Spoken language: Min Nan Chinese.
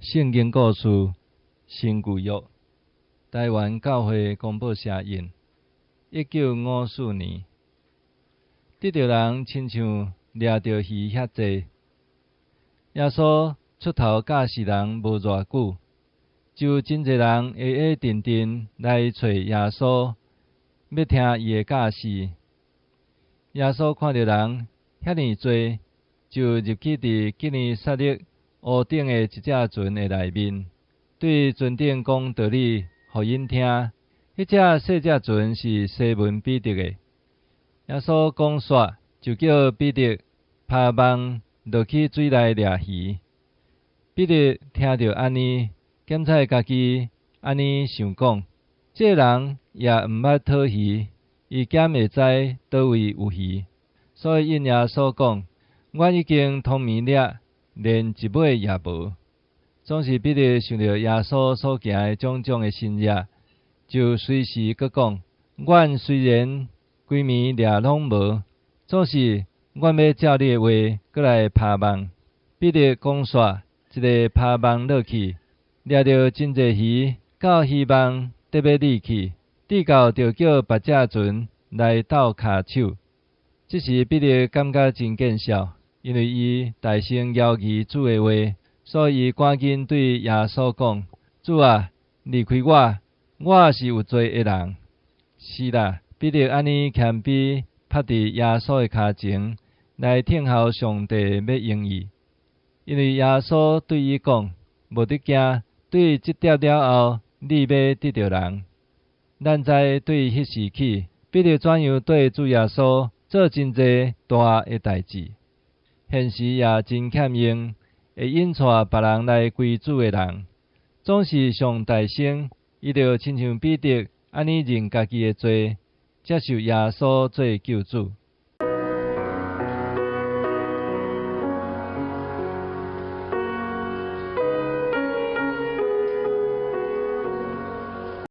聖經故事新舊約，臺灣教會公報社印，1954年，得著人親像掠著魚遐濟。耶穌出頭教示人無偌久，就真濟人下下陣陣來揣耶穌，欲聽伊的教示。耶穌看著人遐爾濟，就入去佇基尼撒勒湖頂的一隻船的內面，對船頂講道理，予𪜶聽。彼隻細隻船是西門彼得的。耶穌講煞，就叫彼得拋網落去水內掠魚。彼得聽著按呢，檢採家己按呢想講：這个人也毋捌討魚，伊敢會知佗位有魚？所以應耶穌講：阮已經通暝掠，連一尾也無。總是彼得想著耶穌所行的種種的神跡，就隨時閣講：阮雖然規暝掠攏無，總是阮欲照你的話，閣來拋網。彼得講煞，一个拋網落去，掠著真濟魚，到漁網得欲裂去，至到著叫別隻船來鬥跤手。這時彼得感覺真見笑，因為伊大聲枵疑主的話，所以伊趕緊對耶穌講：主啊，離開我，我是有罪的人。是啦，彼得按呢謙卑，趴佇耶穌的跤前來聽候上帝欲用伊。因為耶穌對伊講：無得驚，對這碟了後，你欲得著人。咱知對彼時起，彼得怎樣對主耶穌做真濟大的代誌。現時也真欠用，會引帶別人來歸主的人，總是上大聲，伊就親像彼得按呢認家己的罪，接受耶穌做救主。